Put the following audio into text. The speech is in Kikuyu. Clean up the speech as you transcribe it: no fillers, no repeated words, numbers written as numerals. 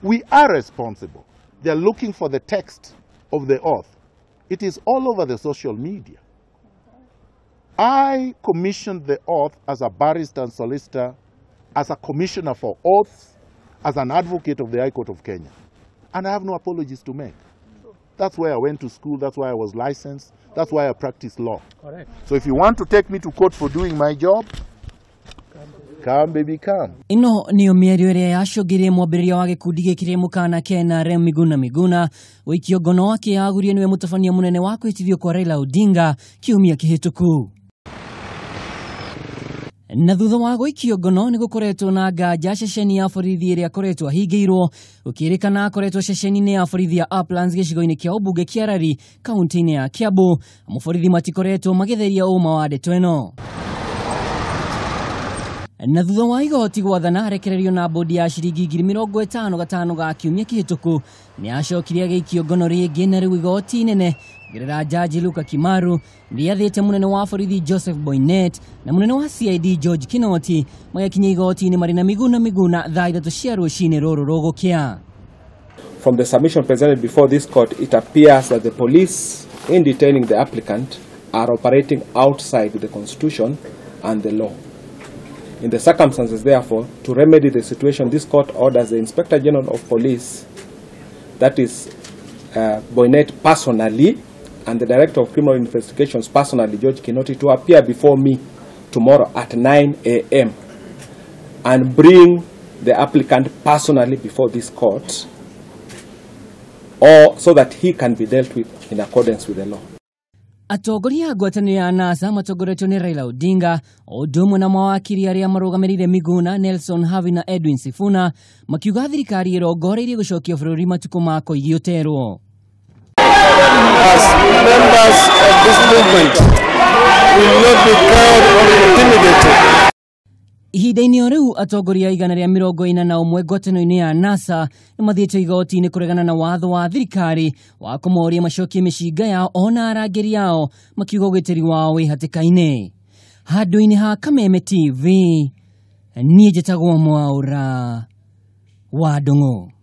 We are responsible. They are looking for the text of the oath. It is all over the social media. I commissioned the oath as a barrister and solicitor, as a commissioner for oaths, as an advocate of the High Court of Kenya. And I have no apologies to make. That's where I went to school, that's why I was licensed, that's why I practice law. Correct. So if you want to take me to court for doing my job, come baby come. Ĩno nĩyo mĩario ĩrĩa yacũngĩrĩirie mwambĩrĩria wa gĩkundi gĩkĩ kĩrĩ mũkana kena Rem Miguna Miguna gũikio ngono akĩyagũria nĩwe mũtabania mũnene wa kwĩtithio kwa Raila Odinga kiumia kĩhĩtũku. Na thutha wa gũikio ngono nĩ gũkoretwo na nganja ceceni ya borithi ĩrĩa akoretwo ahingĩirwo, gũkĩrĩkana akoretwo ceceni-inĩ ya borithi ya Uplands gĩcigo-inĩ kĩa ũmbunge kĩa Lari kaunti-inĩ ya Kiambu. Mũborithi matikoretwo magĩtheria ũma wa ndeto ĩno. Na thutha wa igoti gwathana arekererio na bodi ya ciringi 50,000 gatano ga kiumia kĩhĩtũku, nĩ acokire agĩikio ngono rĩngĩ na rĩu igoti inene kũgerera jaji Luka Kimaru rĩathĩte mũnene wa borithi Joseph Boynet na mũnene wa CID George Kinoti magakinya igoti-inĩ marĩ na Miguna Miguna thaa 3 cia rũcinĩ rũrũ rũgũkĩa. From the submission presented before this court, it appears that the police, in detaining the applicant, are operating outside the Constitution and the law. In the circumstances, therefore, to remedy the situation, this court orders the Inspector General of Police, that is Boynet personally, and the Director of Criminal Investigations personally, George Kinoti, to appear before me tomorrow at 9 a.m. and bring the applicant personally before this court, or so that he can be dealt with in accordance with the law. Atongoria a ngwatanĩro ya NASA matongoretio nĩ Raila Odinga o ũndũ ũmwe na mawakiri arĩa marũgamĩrĩire Miguna, Nelson Havi na Edwin Sifuna makiuga thirikari ĩrongoreirie gũcokia bũrũri matukũ ma koigi ũterwo. As members of this movement, we will not be cowed or intimidated. Ihinda-inĩ o rĩu atongoria 141 ngwatanĩro-inĩ ya NASA nĩ mathiĩte igoti-inĩ kũregana na watho wa thirikari wa kũmoria macokie mĩcinga yao ona arangĩri ao makiuga ũgitĩri wao wĩ hatĩka-inĩ. Handũ-inĩ ha Kameme TV, niĩ njĩtagwo Mwaũra wa Ndung'u.